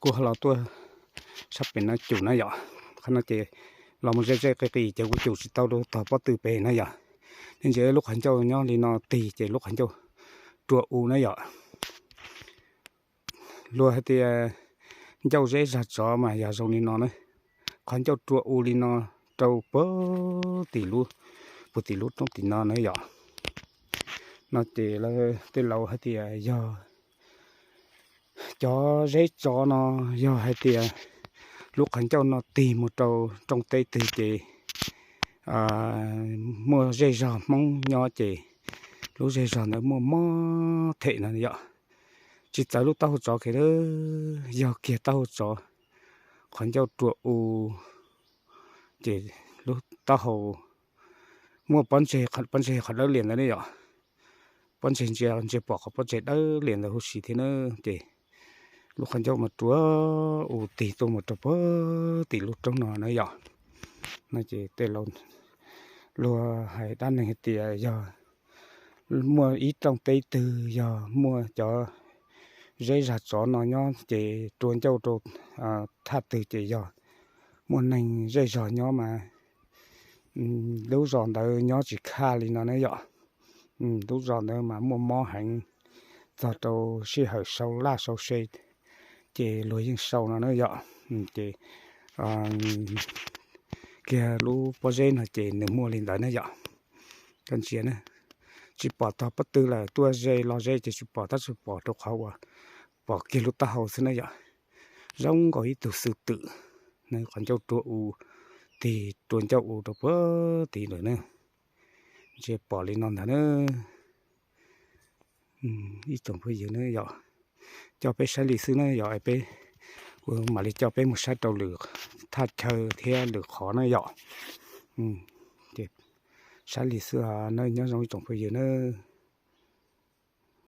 Kuv ho los tuaj sab pem no cum na yom. Qhov no ces los mus ze ze qis qis ces kuv cum tsis tau rau tog pob tw pem na yom. Nej ntsia lub qhov ncauj nyob li no tig ces lub qhov ncauj rua u na yom. Luag hais tias ncauj zeb zog tsov mas yog zoo li no na. Qhov ncauj rua u li no rau puag tim lub, puag tim lub roob tim no na yom. No ces lawv tej laus hais tias yog cov zeb tsov no, yog hais tias lub qhov ncauj no tig mus rau rooj teb twg ces muaj zej zog Hmoob nyob ces lub zej zog ntawd muaj mob them no yom. Tsis txawv lub taub hau tsov kiag, yog kiag taub hau tsov, qhov ncauj rua u ces lub taub hau muaj pob ntseg, pob ntseg qhov dawb lias ntawd ne yom. Pob ntseg ntsia ntsia pom qhov pob ntseg dawb lias ntawd huv si thiab na. Ces lub qhov ncauj mas rua u tig tuaj mus rau puag tim lub roob no na yom. No ces tej laus luag hais dab neeg hais tias yog muaj ib rooj teb twg yog muaj cov zeb zog tsov no nyob ces rua ncauj rau thaj twg ces yog muaj neeg zej zog nyob mas lub zos ntawd nyob tsis khaj li no na yom. Lub zos ntawd mas muaj mob heev, txog rau sij hawm sau laj sau se ces luag yeej sau no na yom. Ces kiag lub pob zeb no ces nws muaj li ntawd na yom. Koj ntsia na, tsis pom tog pob tw lawm, tuaj ze los ze ces tsis pom, tab sis pom rau qhov uas pom kiag lub taub hau xwb na yom. Zoo nkaus ib tug xwb twm, qhov ncauj rua u tig rua ncauj u rau puag tim lawm na. Ntsia pom li no ntag na. Ib tsoom phooj ywg na yom, coj peb saib li xwb na yom, es peb, kuv mam li coj peb mus saib rau lwm thaj chaw thiab lwm qhov na yom. Saib li xwb na, nyob zoo ib tsoom phooj ywg na.